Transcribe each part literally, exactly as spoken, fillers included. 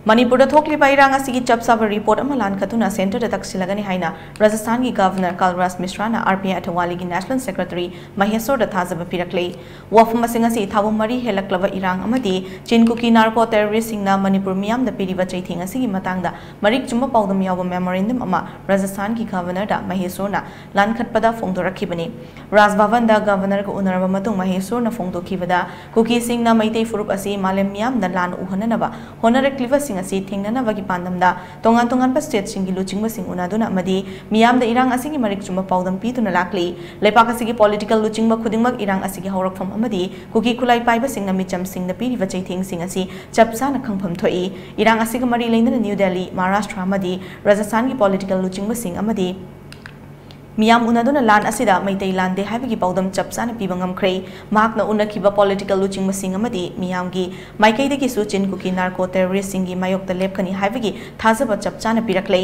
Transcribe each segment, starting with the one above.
ꯃꯅꯤꯄꯨꯔꯗ ꯊꯣꯛꯂꯤꯕ ꯏꯔꯥꯡ ꯑꯁꯤꯒꯤ ꯆꯞ ꯆꯥꯕ ꯔꯤꯄꯣꯔꯠ ꯑꯃ ꯂꯥꯟꯈꯠꯇꯨꯅ ꯁꯦꯟꯇꯔꯗ ꯇꯛꯁꯤꯜꯂꯒꯅꯤ ꯍꯥꯏꯅ ꯔꯥꯖꯁꯊꯥꯟꯒꯤ ꯒꯚꯔꯅꯔ ꯀꯜꯔꯥꯖ ꯃꯤꯁ꯭ꯔꯥꯅ ꯑꯥꯔ ꯄꯤ ꯑꯥꯏ ꯑꯊꯋꯥꯂꯤꯒꯤ ꯅꯦꯁꯅꯦꯜ ꯁꯦꯀ꯭ꯔꯦꯇꯔꯤ ꯃꯍꯦꯁꯣꯔꯗ ꯊꯥꯖꯕ ꯄꯤꯔꯛꯂꯦ꯫ ꯋꯥꯐꯝ ꯑꯁꯤ ꯉꯁꯤ ꯊꯥꯕꯨꯝ ꯃꯔꯤ ꯍꯦꯜꯂꯛꯂꯕ ꯏꯔꯥꯡ ꯑꯃꯗꯤ ꯆꯤꯟ ꯀꯨꯀꯤ ꯅꯥꯔꯀꯣ ꯇꯦꯔꯣꯔꯤꯁꯁꯤꯡꯅ ꯃꯅꯤꯄꯨꯔ ꯃꯤꯌꯥꯝꯗ ꯄꯤꯔꯤꯕ ꯆꯩꯊꯦꯡ ꯑꯁꯤꯒꯤ ꯃꯇꯥꯡꯗ ꯃꯔꯤꯛ ꯆꯨꯝꯕ ꯄꯥꯎꯗꯝ ꯌꯥꯎꯕ ꯃꯦꯃꯣꯔꯦꯟꯗꯝ ꯑꯃ ꯔꯥꯖꯁꯊꯥꯟꯒꯤ ꯒꯚꯔꯅꯔꯗ ꯃꯍꯦꯁꯣꯔꯅ ꯂꯥꯟꯈꯠꯄꯗ ꯐꯣꯡꯗꯣꯔꯛꯈꯤꯕꯅꯤ꯫ ꯔꯥꯖ ꯚꯕꯟꯗ ꯒꯚꯔꯅꯔꯒ ꯎꯅꯔꯕ ꯃꯇꯨꯡ ꯃꯍꯦꯁꯣꯔꯅ ꯐꯣꯡꯗꯣꯛꯈꯤꯕꯗ, ꯀꯨꯀꯤꯁꯤꯡꯅ ꯃꯩꯇꯩ ꯐꯨꯔꯨꯞ ꯑꯁꯤ ꯃꯥꯂꯦꯝ ꯃꯤꯌꯥꯝꯗ ꯂꯥꯟ ꯎꯍꯟꯅꯅꯕ ꯍꯣꯠꯅꯔꯛꯂꯤꯕꯁꯤꯡ ꯑꯁꯤ ꯊꯤꯡꯅꯅꯕꯒꯤ ꯄꯥꯟꯗꯝꯗ ꯇꯣꯉꯥꯟ ꯇꯣꯉꯥꯟꯕ ꯁ꯭ꯇꯦꯠꯁꯤꯡꯒꯤ ꯂꯨꯆꯤꯡꯕꯁꯤꯡ ꯎꯅꯗꯨꯅ ꯑꯃꯗꯤ ꯃꯤꯌꯥꯝꯗ ꯏꯔꯥꯡ ꯑꯁꯤꯒꯤ ꯃꯔꯤꯛ ꯆꯨꯝꯕ ꯄꯥꯎꯗꯝ ꯄꯤꯗꯨꯅ ꯂꯥꯛꯂꯤ꯫ ꯂꯩꯄꯥꯛ ꯑꯁꯤꯒꯤ ꯄꯣꯂꯤꯇꯤꯀꯦꯜ ꯂꯨꯆꯤꯡꯕ ꯈꯨꯗꯤꯡꯃꯛ ꯏꯔꯥꯡ ꯑꯁꯤꯒꯤ ꯍꯧꯔꯛꯐꯝ ꯑꯃꯗꯤ ꯀꯨꯀꯤ ꯈꯨꯠꯂꯥꯏ ꯄꯥꯏꯕꯁꯤꯡꯅ ꯃꯤꯆꯝꯁꯤꯡꯗ ꯄꯤꯔꯤꯕ ꯆꯩꯊꯦꯡꯁꯤꯡ ꯑꯁꯤ ꯆꯞ ꯆꯥꯅ ꯈꯪꯐꯝ ꯊꯣꯛꯏ꯫ ꯏꯔꯥꯡ ꯑꯁꯤꯒ ꯃꯔꯤ ꯂꯩꯅꯅ ꯅ꯭ꯌꯨ ꯗꯦꯜꯂꯤ, ꯃꯍꯥꯔꯥꯁꯇ꯭ꯔ ꯑꯃꯗꯤ ꯔꯥꯖꯁꯊꯥꯟꯒꯤ ꯄꯣꯂꯤꯇꯤꯀꯦꯜ ꯂꯨꯆꯤꯡꯕꯁꯤꯡ ꯑꯃꯗꯤ ꯃꯤꯌꯥꯝ ꯎꯅꯗꯨꯅ ꯂꯥꯟ ꯑꯁꯤꯗ ꯃꯩꯇꯩ ꯂꯥꯟꯗꯦ ꯍꯥꯏꯕꯒꯤ ꯄꯥꯎꯗꯝ ꯆꯞ ꯆꯥꯅ ꯄꯤꯕ ꯉꯝꯈ꯭ꯔꯦ꯫ ꯃꯍꯥꯛꯅ ꯎꯅꯈꯤꯕ ꯄꯣꯂꯤꯇꯤꯀꯦꯜ ꯂꯨꯆꯤꯡꯕꯁꯤꯡ ꯑꯃꯗꯤ ꯃꯤꯌꯥꯝꯒꯤ ꯃꯥꯏꯀꯩꯗꯒꯤꯁꯨ ꯆꯤꯟ ꯀꯨꯀꯤ ꯅꯥꯔꯀꯣ ꯇꯦꯔꯣꯔꯤꯁꯁꯤꯡꯒꯤ ꯃꯥꯌꯣꯛꯇ ꯂꯦꯞꯀꯅꯤ ꯍꯥꯏꯕꯒꯤ ꯊꯥꯖꯕ ꯆꯞ ꯆꯥꯅ ꯄꯤꯔꯛꯂꯦ꯫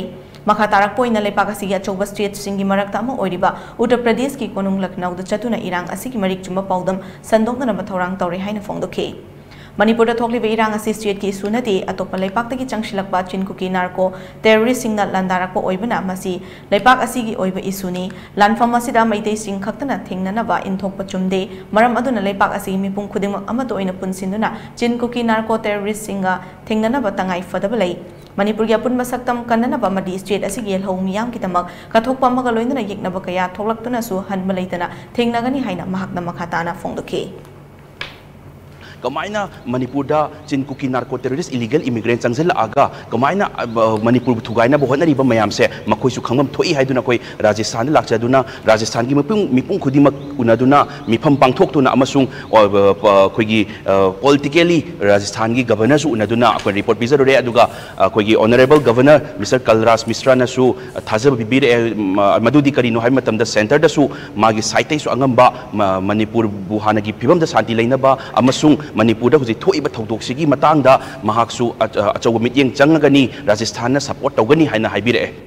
ꯃꯈꯥ ꯇꯥꯔꯛꯄ ꯑꯣꯏꯅ ꯂꯩꯄꯥꯛ ꯑꯁꯤꯒꯤ ꯑꯆꯧꯕ ꯁ꯭ꯇꯦꯠꯁꯤꯡꯒꯤ ꯃꯔꯛꯇ ꯑꯃ ꯑꯣꯏꯔꯤꯕ ꯎꯠꯇꯔ ꯄ꯭ꯔꯗꯦꯁꯀꯤ ꯀꯣꯅꯨꯡ ꯂꯈꯅꯧꯗ ꯆꯠꯇꯨꯅ ꯏꯔꯥꯡ ꯑꯁꯤꯒꯤ ꯃꯔꯤꯛ ꯆꯨꯝꯕ ꯄꯥꯎꯗꯝ ꯁꯟꯗꯣꯛꯅꯅꯕ ꯊꯧꯔꯥꯡ ꯇꯧꯔꯦ ꯍꯥꯏꯅ ꯐꯣꯡꯗꯣꯛꯈꯤ꯫ ꯃꯅꯤꯄꯨꯔꯗ ꯊꯣꯛꯂꯤꯕ ꯏꯔꯥꯡ ꯑꯁꯤ ꯁ꯭ꯇꯦꯠꯀꯤ ꯏꯁꯨ ꯅꯠꯇꯦ, ꯑꯇꯣꯞꯄ ꯂꯩꯄꯥꯛꯇꯒꯤ ꯆꯪꯁꯤꯜꯂꯛꯄ ꯆꯤꯟ ꯀꯨꯀꯤ ꯅꯥꯔꯀꯣ ꯇꯦꯔꯣꯔꯤꯁꯁꯤꯡꯅ ꯂꯥꯟꯗꯥꯔꯛꯄ ꯑꯣꯏꯕꯅ ꯃꯁꯤ ꯂꯩꯄꯥꯛ ꯑꯁꯤꯒꯤ ꯑꯣꯏꯕ ꯏꯁꯨꯅꯤ꯫ ꯂꯥꯟꯐꯝ ꯑꯁꯤꯗ ꯃꯩꯇꯩꯁꯤꯡ ꯈꯛꯇꯅ ꯊꯦꯡꯅꯅꯕ ꯏꯟꯊꯣꯛꯄ ꯆꯨꯝꯗꯦ꯫ ꯃꯔꯝ ꯑꯗꯨꯅ ꯂꯩꯄꯥꯛ ꯑꯁꯤꯒꯤ ꯃꯤꯄꯨꯝ ꯈꯨꯗꯤꯡꯃꯛ ꯑꯃꯠꯇ ꯑꯣꯏꯅ ꯄꯨꯟꯁꯤꯟꯗꯨꯅ ꯆꯤꯟ ꯀꯨꯀꯤ ꯅꯥꯔꯀꯣ ꯇꯦꯔꯣꯔꯤꯁꯁꯤꯡꯒ ꯊꯦꯡꯅꯅꯕ ꯇꯉꯥꯏ ꯐꯗꯕ ꯂꯩ꯫ ꯃꯅꯤꯄꯨꯔꯒꯤ ꯑꯄꯨꯟꯕ ꯁꯛꯇꯝ ꯀꯟꯅꯅꯕ ꯑꯃꯗꯤ ꯁ꯭ꯇꯦꯠ ꯑꯁꯤꯒꯤ ꯌꯦꯜꯍꯧ ꯃꯤꯌꯥꯝꯒꯤꯗꯃꯛ ꯀꯠꯊꯣꯛꯄ ꯑꯃꯒ ꯂꯣꯏꯅꯅ ꯌꯦꯛꯅꯕ ꯀꯌꯥ ꯊꯣꯛꯂꯛꯇꯨꯅꯁꯨ ꯍꯟꯕ ꯂꯩꯇꯅ ꯊꯦꯡꯅꯒꯅꯤ ꯍꯥꯏꯅ ꯃꯍꯥꯛꯅ ꯃꯈꯥ ꯇꯥꯅ ꯐꯣꯡꯗꯣꯛꯈꯤ꯫ ꯀꯃꯥꯏꯅ ꯃꯅꯤꯄꯨꯔꯗ ꯆꯤꯟ ꯀꯨꯀꯤ ꯅꯥꯔꯀꯣ ꯇꯦꯔꯣꯔꯤꯁ ꯏꯂꯤꯒꯦꯜ ꯏꯃꯤꯒ꯭ꯔꯦꯟ ꯆꯪꯁꯤꯜꯂꯛꯑꯒ ꯀꯃꯥꯏꯅ, ꯑ, ꯃꯅꯤꯄꯨꯔꯕꯨ ꯊꯨꯒꯥꯏꯅꯕ ꯍꯣꯠꯅꯔꯤꯕ ꯃꯌꯥꯝꯁꯦ ꯃꯈꯣꯏꯁꯨ ꯈꯪꯐꯝ ꯊꯣꯛꯏ ꯍꯥꯏꯗꯨꯅ ꯑꯩꯈꯣꯏ ꯔꯥꯖꯁꯊꯥꯟꯗ ꯂꯥꯛꯆꯗꯨꯅ ꯔꯥꯖꯁꯊꯥꯟꯒꯤ ꯃꯤꯄꯨꯝ, ꯃꯤꯄꯨꯝ ꯈꯨꯗꯤꯡꯃꯛ ꯎꯅꯗꯨꯅ ꯃꯤꯐꯝ ꯄꯥꯡꯊꯣꯛꯇꯨꯅ ꯑꯃꯁꯨꯡ, ꯑ, ꯑ, ꯑꯩꯈꯣꯏꯒꯤ, ꯑ, ꯄꯣꯂꯤꯇꯤꯀꯦꯜꯂꯤ ꯔꯥꯖꯁꯊꯥꯟꯒꯤ ꯒꯚꯔꯅꯔꯁꯨ ꯎꯅꯗꯨꯅ ꯑꯩꯈꯣꯏ ꯔꯤꯄꯣꯔꯠ ꯄꯤꯖꯔꯨꯔꯦ꯫ ꯑꯗꯨꯒ ꯑꯩꯈꯣꯏꯒꯤ ꯑꯣꯅꯔꯦꯕꯜ ꯒꯚꯔꯅꯔ ꯃꯤꯁꯇꯔ ꯀꯜꯔꯥꯖ ꯃꯤꯁ꯭ꯔꯥꯅꯁꯨ ꯊꯥꯖꯕ ꯄꯤꯕꯤꯔꯛꯑꯦ꯫ ꯃ-, ꯃꯗꯨꯗꯤ ꯀꯔꯤꯅꯣ ꯍꯥꯏꯕ ꯃꯇꯝꯗ ꯁꯦꯟꯇꯔꯗꯁꯨ ꯃꯥꯒꯤ ꯁꯥꯏꯠꯇꯩꯁꯨ ꯑꯉꯝꯕ ꯃ-, ꯃꯅꯤꯄꯨꯔꯕꯨ ꯍꯥꯟꯅꯒꯤ ꯐꯤꯕꯝꯗ ꯁꯥꯟꯇꯤ ꯂꯩꯅꯕ ꯑꯃꯁꯨꯡ ꯃꯅꯤꯄꯨꯔꯗ ꯍꯧꯖꯤꯛ ꯊꯣꯛꯏꯕ ꯊꯧꯗꯣꯛꯁꯤꯒꯤ ꯃꯇꯥꯡꯗ ꯃꯍꯥꯛꯁꯨ ꯑ-, ꯑ-, ꯑꯆꯧꯕ ꯃꯤꯠꯌꯦꯡ ꯆꯪꯉꯒꯅꯤ, ꯔꯥꯖꯁꯊꯥꯟꯅ ꯁꯄꯣꯔꯠ ꯇꯧꯒꯅꯤ ꯍꯥꯏꯅ ꯍꯥꯏꯕꯤꯔꯛꯑꯦ꯫